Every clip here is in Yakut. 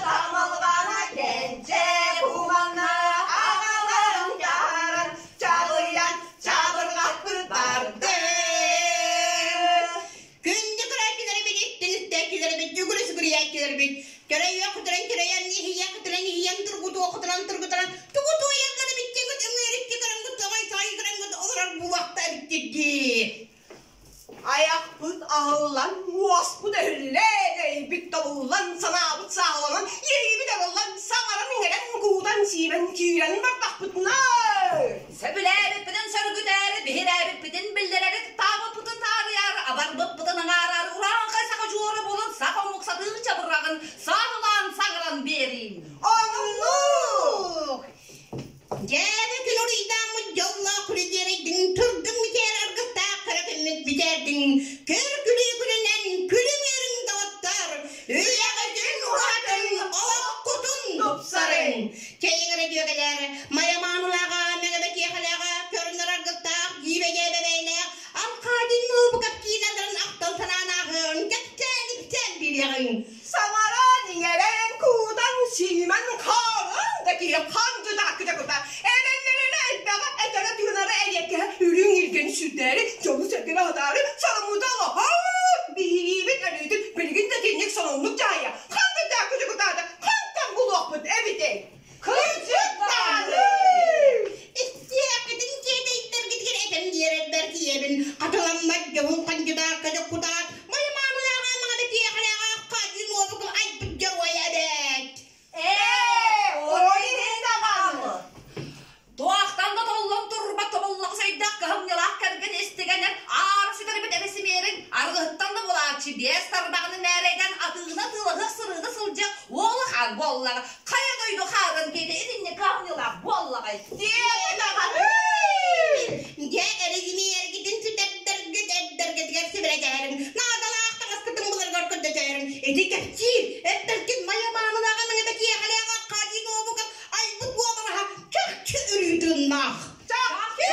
Тамылҕана кэнчэ кумаҥҥа аҕаларын таһааран чаҕыйан чабырҕаппыт бардым. Күндү көрөөччүлэрбит, истин истээччилэрбит, үгүрү сүгүрүйээччилэрбит, кэрэйиэххитинэн кэрэйэн, иһийиэххитинэн иһийэн, тургутуоххутунан тургутаран, тугу туойаллар эбиттиҥҥит, ыҥыырыкки көрөҥҥүт, тоҕой-тоҕой көрөҥҥүт олорор буолуохта эбиттит дии. Айахпыт аһыллан, уоспут өһүллэн, өйбүт тобуллан, санаабыт сааһыланан, иэйиибит арыллан, саҥаран-иҥэрэн, куутан-сиибэн киирэн бардахпытына Сөбүлээбиппитин сөргүтээри, биһирээбиппитин биллэрэри, таабыппытын таарыйаары, абарбыппытын аҥаараары, урааҥхай саха дьуора буолан саха омук сатыы чабырҕаҕын сааһылаан саҥаран биэриим. Оннук! Дьээбэ күн уруйдааммыт дьоллоох үрүдүөрэйдиҥ, турдуҥ мичээр аргыстаах кэрэ күммүт бүтэрдиҥ, көр күлүү күнүнэн күлүм үөрүҥ доҕоттор, үйэҕитин уһатын, олоххутун тупсарыҥ. Чэйиҥ эрэ дьүөгэлэр, Майа маанылааҕа, Мэҥэбэ киэхэлээҕэ, көрүнэр аргыстаах, дьиибэ-дьээбэ бэйэлээх, Аркадий Новиков киинэлэрин ахтан санаанааҕын кэпсээн-ипсээн биэриэҕиҥ. Саҥаран-иҥэрэн, куутан-сиимэн, хаалан да киһи хандьыдааккыта эрэллэрэ элбэҕэ, этэрэ-тыынара эриэккэһэ үрүҥ илгэни сүүрдээри, дьону-сэргэни аһатаары, соломута олоһон, биһириибит өлүүтүн билигин да итинник сонуннук дьаһайа, хандьыдааккыта хантан булуохпут эбитэй? Кырдьык даҕаны! Истиэххитин тиэтэйдэргитигэр этэн биэрэрбэр тиийэбин. Хатыламмат дьоһун хандьыдаакка дьокутаат Майа маамылааҕа маҥаны тиэхэлээҕэ Хаджи Нуобуков айбыт дьоруойа эбээт! Ээ, ол иһин даҕаны! Туохтан да толлон турбат тобуллаҕас өйдөөх кыһамньылаах кэргэн истигэнэр аара сүтэрбит эрэсимиэрин арыгыһыттан да булааччы биэс тарбаҕын мээрэйдэн атыыны атыылаһыах сырыыны сылдьа уола хаан буоллаҕа хайа дойду хаарын киһитэ итинник кыһамньылаах буоллаҕай Диэри даҕаны! Дьэ, эрэсимиэргитин сүтэрдэргит эрдэргитигэр сибилэтэһэрин, наадалаах таҥаскытын буларгар көрдөтөөрүн, ити кэпсиир, эрдэргит майа маамылааҕа мэҥэ бэтиэхэлээх Аркадий Новиков айбыт уобараһа чахчы өрүү тыыннаах. Чахчы!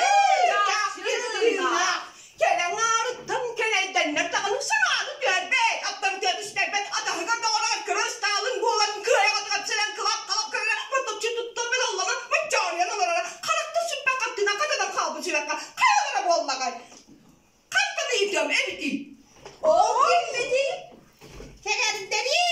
Чахчы тыыннаах! Кэлэн аарыттан кэлэйдэннэр даҕаны санааны түһэрбэт, аттары түһэрбэт, атаһыгар доҕорор кыра ыстаалын буолан кыайаҕатыгар сэлэн кылап-халап көрөрө, ботуччу туттан бөлөллөнөн моччоруйан олороро, харахта сүппэх хартыына хатанан хаалбыт сүрэххэ хайалара буоллаҕай? Хантан ыйытыам эбитий? Ол киммитий? Сэгэрдэрии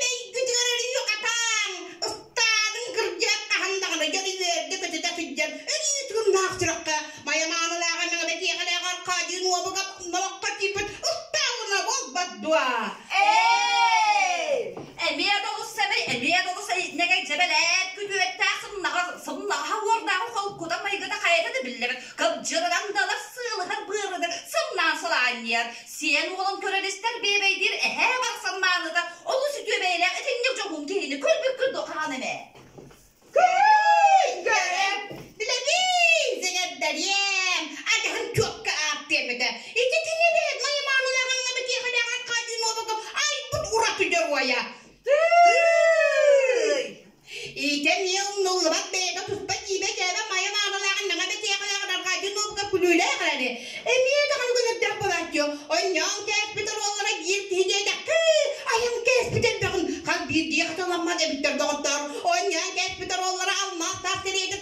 өйгүтүгэр өрүү хатаан, ыстаадын кырдьык хаһан даҕаны дьону үөрдэ-көтүтэ сылдьар өрүү тыыннаах сүрэххэ Майа маанылааҕа мэҥэ бэтиэхэлээх Аркадий Нуобукап номоххо киирбит ыстаалына буолбат дуо? Ээ! Эмиэ да олус сэмэй, эмиэ да олус нэгэй дьэбэлээт күтүөттээх сымнаҕа сымнаҕаһа уордааҕы холкута майгыта хайата да биллибэт кыбдьырынан да ылар сыалыһар быарыгар сымнаан сылаанньыйар сиэн уолун көрөр-истэр биэбэйдиир эһээ барахсан мааныта олус үтүө бэйэлээх итинник дьоһун киһини көрбүккүн дуо хаһан эмэ Көрүҥ, көрүҥ, билэбин, сэҥэрдэриэм, адьаһын чуокка ааттыам этэ. Ити кини эбээт Майа маанылааҕыҥҥа бэтиэхэлээх Аркадий Новиков айбыт ураты дьоруойа. Тыый! Ити эмиэ умнуллубат бэйэтэ туспа дьиибэ-дьээбэ Майа маанылааҕын мэҥэ бэтиэхэлээҕин Аркадий Новиков күлүүлээх эрээри, эмиэ даҕаны көнөрдөөх буолааччы. Онньоон кээспит оруоллара биир киһи диэтэххэ, айан кээспит элбэҕин хас биирдии хатыламмат эбиттэр доҕоттоор. Онньоон кээспит оруоллара алмаас таас кэриэтэ.